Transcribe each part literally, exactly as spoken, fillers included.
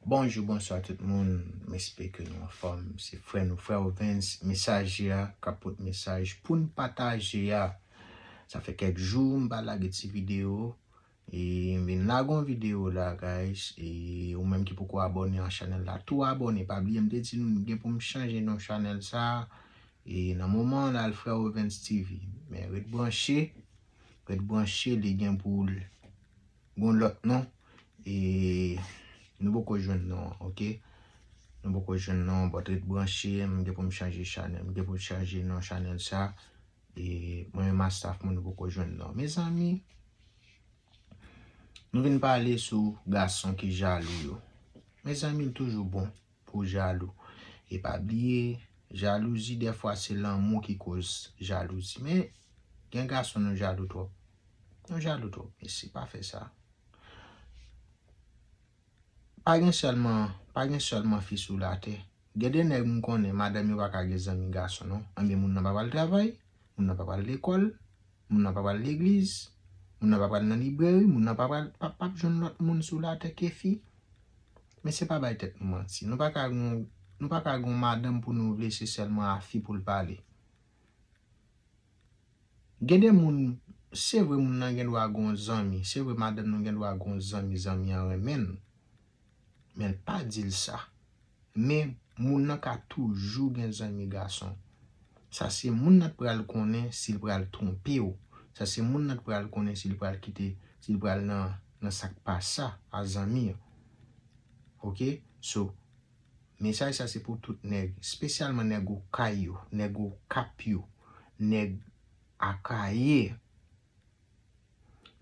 Bonjou, bonswa tout moun. M espere ke nou anfòm. Se frè nou, frè Ovens, mesaje a, k ap pote mesaj pou n pataje a. Sa fè kèk jou m pa lage ti videyo. E m vin lage yon videyo la, guys. E ou menm ki poko abòne a chanèl la, tou abòne. Pa bliye m te di nou gen pou m chanje non chanèl sa. E nan moman an la, l frè Ovens T V. Men ret branche, ret branche, li gen pou l gon lòt non. E nou poko jwenn non an, oke? Nou poko jwenn non an, but ret branche, m gen pou m chanje chanèl, m gen pou m chanje non chanèl sa. E mwen menm ak staff mwen, nou poko jwenn non an. Mezanmi, nou vin pale sou gason ki jalou yo. Mezanmi, l toujou bon pou jalou. E pa bliye, jalouzi, dèfwa, se lanmou ki koz jalouzi. Men, gen gason nou jalou twòp. Nou jalou twòp, mesye, pa fè sa. Pa gen sèlman, pa gen sèlman fi sou latè. Gen de nèg m konnen, madanm yo pa ka gen zanmi gason, non. Anben, moun nan pa pral travay, moun nan pa pral lekòl, moun nan pa pral legliz, moun nan pa pral nan libreri, moun nan pa pral, pa, p ap jwenn lòt moun sou latè ke fi. Mesye, pa bay tèt nou manti. Nou pa ka gon, nou pa ka gon madanm pou nou vle se sèlman a fi pou l pale. Gen de moun, se vre moun nan gen dwa gon zanmi, se vre madanm nou gen dwa gon zanmi, zanmi an renmen l, men l pa di l sa. Men moun nan ka toujou gen zanmi gason. Sa se moun nan k pral konnen si l pral twonpe w. Sa se moun nan k pral konnen si l pral kite, si l pral nan, nan sa k pa sa a zanmi an. Oke? So, mesaj sa se pou tout nèg, espesyalman nèg Okay yo, nèg Okap yo, nèg Akayè.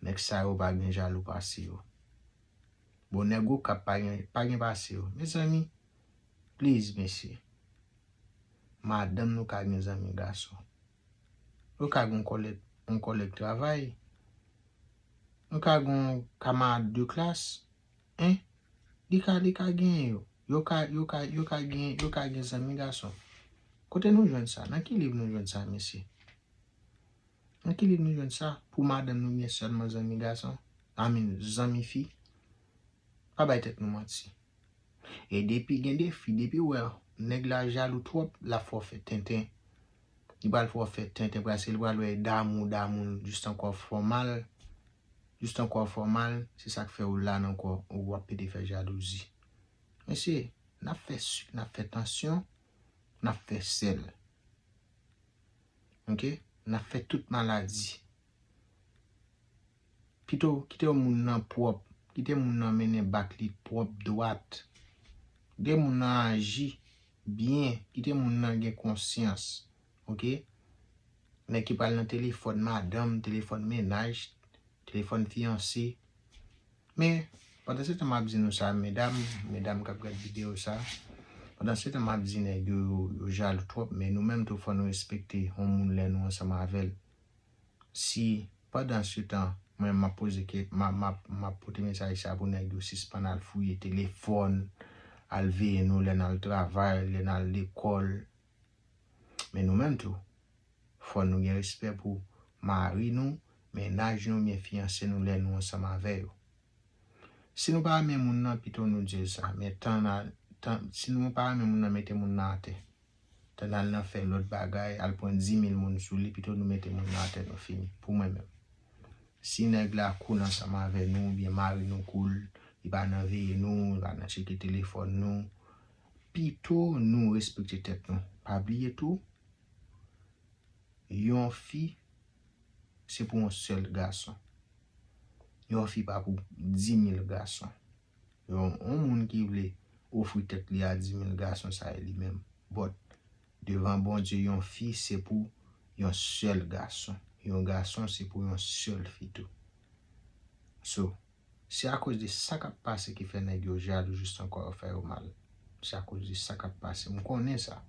Nèg sa yo pa gen jalou pase yo. Bon, nèg Okap pa gen, pa gen pase yo. Mezanmi, please, mesye. Madanm nou ka gen zanmi gason. Yo ka gen yon kòlèg, yon kòlèg travay. Yo ka gen yon kamarad de klas. Hein? Li ka, li ka genyen yo. Yo ka, yo ka, yo ka gen, yo ka gen zanmi gason. Kote nou jwenn sa? Nan ki liv nou jwenn sa, mesye? Nan ki liv nou jwenn sa? Pou madanm nou gen sèlman zanmi gason? I mean, zanmi fi? Pa bay tèt nou manti. E depi gen de fi, depi w wè nèg la jalou twòp, l ap fè w fè tenten. Li pral fè w fè tenten, paske li pral wè damou, damou, jis ankò fè w mal, jis ankò fè w mal, se sa k fè w la nan kò, w ap pede fè jalouzi. Mesye, n ap fè sik, n ap fè tansyon, n ap fè sèl. Oke? N ap fè tout maladi. Pito kite yon moun nan pwòp, kite moun nan mennen bak li pwòp, dwat. Kite moun nan aji byen, kite moun nan gen konsyans. Oke? Nèg ki pral nan telefòn madanm, telefòn mennaj, telefòn fiyanse. Men, pandan se tan m ap di nou sa, medam, medam k ap gad videyo sa, pandan se tan m ap di nèg yo, yo, yo jalou twòp, men nou menm tou fò nou respekte yon moun lè nou ansanm avè l. Si pandan se tan, mwen m ap poze ke, m ap, m ap, m ap pote mesaj sa pou nèg yo sispann al fouye telefòn, al veye nou lè n al travay, lè n al lekòl. Men nou menm tou, fò nou gen respè pou mari nou, mennaj nou, oubyen fiyanse nou lè nou ansanm avè yo. Si nou pa renmen moun nan, pito nou di l sa. Men tan nan, tan, si nou pa renmen moun nan, mete moun nan atè. Tan n al nan fè lòt bagay, al pran dimil moun sou li, pito nou mete moun nan atè, nou fini. Pou mwen menm. Si nèg la cool ansanm avè nou, oubyen mari nou cool, li pa nan veye nou, li pa nan tcheke telefòn nou, pito nou respekte tèt nou. Pa bliye tou, yon fi, se pou yon sèl gason. Yon fi pa pou dimil gason. Yon, yon moun ki vle ofri tèt li a dimil gason, sa e li menm. But, devan Bondye, yon fi se pou yon sèl gason. Yon gason se pou yon sèl fi tou. So, se akoz de sa k ap pase ki fè nèg yo jalou jis ankò yo fè yo mal. Se akoz de sa k ap pase. M konnen sa.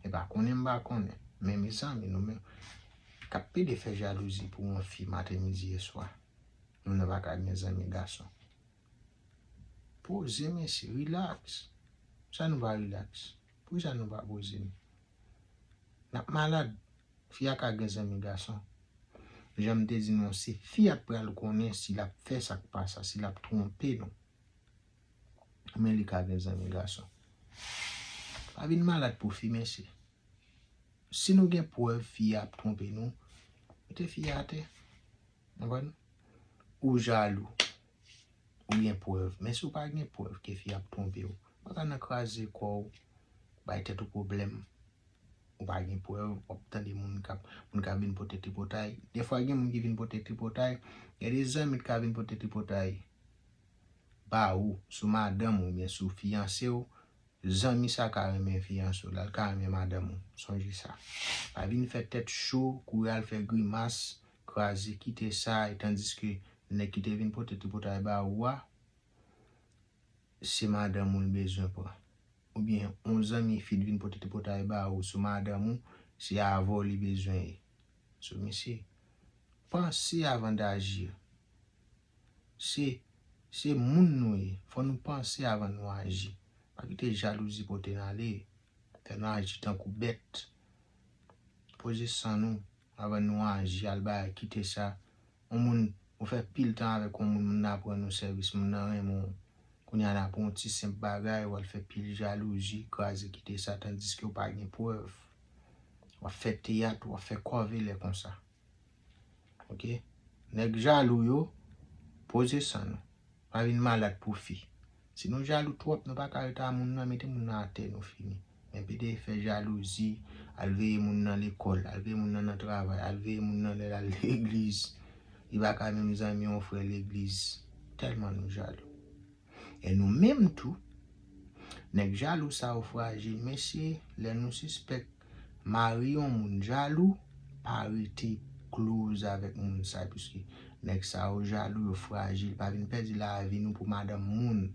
E pa konnen m pa konnen. Men mezanmi, nou menm k ap pede fè jalouzi pou yon fi maten, midi e swa. Nou nan pa ka gen zanmi gason. Poze, mesye, relax. Sa nou pa relax? Poukisa nou pa poze nou? N ap malad. Fi a ka gen zanmi gason. Jan m te di nou, se fi a k pral konnen si l ap fè sa k pa sa, si l ap twonpe nou. Men li ka gen zanmi gason. Pa vin malad pou fi, mesye. Si nou gen prèv fi a ap twonpe nou, mete fi a atè. Konprann? Ou jalou. Ou gen prèv. Men si w pa gen prèv ke fi a ap twonpe w, pa ka nan kraze kò w, bay tèt ou pwoblèm. Ou pa gen prèv, w ap tande moun k ap, moun k ap vin pote tripotay. Defwa gen moun ki vin pote tripotay. Gen de zanmi k ka vin pote tripotay ba ou, sou madanm ou oubyen sou fiyanse w. Zanmi sa ka renmen fiyanse w la, l ka renmen madanm ou. Sonje sa. Pa vin fè tèt cho, kouri al fè grimas, kraze, kite sa, e tandiske nèg ki te vin pote tripotay ba ou a, se madanm ou l bezwen pran. Oubyen yon zanmi fi t vin pote tripotay ba ou sou madanm ou, se avè w li bezwen ye. So, mesye, panse avan d aji. Se, se moun nou ye. Fò nou panse avan nou aji. Pa kite jalouzi pote n ale. Fè nou aji tankou bèt. Poze san nou avan nou aji, al bay, kite sa. Yon moun, ou fè pil tan avèk yon moun, moun nan ap rann ou sèvis, moun nan renmen w. Kounye a l ap yon ti senp bagay, w al fè pil jalouzi, kraze, kite sa, tandiske w pa gen prèv. W ap fè teyat, w ap fè kòvelè konsa. Oke? Nèg jalou yo, poze san nou. Pa vin malad pou fi. Si nou jalou twòp, nou pa ka rete a moun nan, mete moun nan atè, nou fini. Men pede fè jalouzi, al veye moun nan lekòl, al veye moun nan nan travay, al veye moun nan lè l al legliz. Li pa ka menm zanmi yon frè legliz. Tèlman nou jalou. E nou menm tou, nèg jalou sa yo frajil, mesye, lè nou sispèk mari yon moun jalou, pa rete close avèk moun sa, piske nèg sa yo jalou, yo frajil, pa vin pèdi lavi nou pou madanm moun.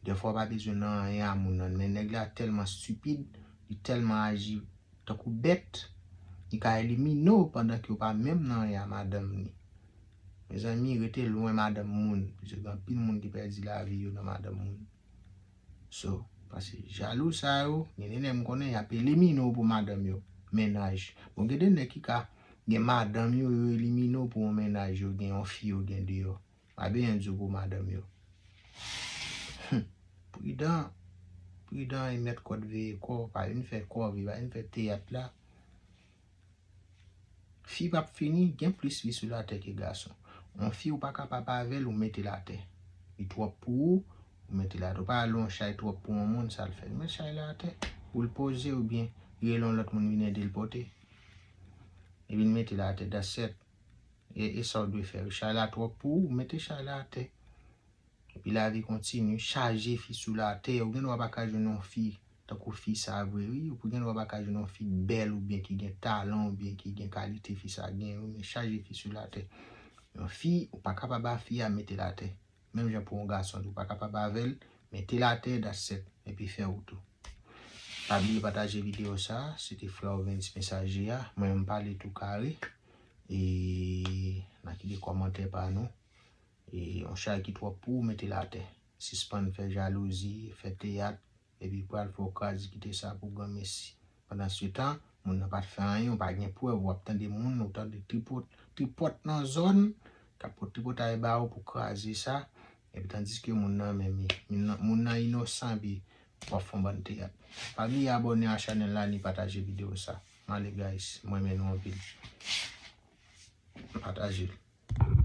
Defwa w pa bezwen nan anyen a moun nan, men nèg la tèlman stipid, li tèlman aji tankou bèt, li ka elimine w pandan ke w pa menm nan anyen a madanm li. Mezanmi, rete lwen madanm moun, piske gen anpil moun ki pèdi lavi yo nan madanm moun. So, paske jalou sa yo, gen de nèg m konnen, y ap elimine w pou madanm yo, mennaj. Bon, gen de nèg ki ka gen madanm yo, yo elimine w pou yon mennaj yo gen, yon fi yo gen deyò. Pa bezwen di w pou madanm yo. Hum, pridan, pridan e mèt kòd veye kò, pa vin fè kòve, pa vin fè teyat la. Fi p ap fini, gen plis fi sou latè ke gason. Yon fi ou pa kapab avè l, ou mete l atè. Li twòp pou ou, ou mete l atè. Ou pa al yon chay twòp pou yon moun, sa l fè? L met chay la atè. Pou l poze oubyen rele yon lòt moun vin ede l pote. Epi l mete l atè, that's it. E, e sa w dwe fè. Chay la twòp pou ou, mete chay la atè. Epi lavi kontini, chaje fi sou latè. Ou gen dwa pa ka jwenn yon fi tankou fi sa vre, wi. Ou gen dwa pa ka jwenn yon fi bèl oubyen ki gen talan oubyen ki gen kalite fi sa gen, wi, men chaje fi sou latè. Yon fi, ou pa kapab a fi a, mete l atè. Menm jan pou yon gason tou, ou pa kapab avè l, mete l atè, that's it. Epi fè wout ou. Pa bliye pataje videyo sa, se te frè w Vendy Messager a. Mwen menm m pale tou kare. E n a kite kòmantè pa nou. E yon chay ki twòp pou ou, mete l atè. Sispann fè jalouzi, fè teyat, epi pral fè w kraze kite sa pou granmesi. Pandan se tan, moun nan pa t fè anyen, ou pa gen prèv, w ap tande moun, ou tande tripòt, tripòt nan zòn, k ap pot tripotay ba ou pou kraze sa, epi tandiske moun nan menm, moun nan, moun nan inosan, epi w ap fè yon bann teyat. Pa bliye abòne a chanèl la, ni pataje videyo sa. M ale, guys, m renmen nou anpil. Pataje l.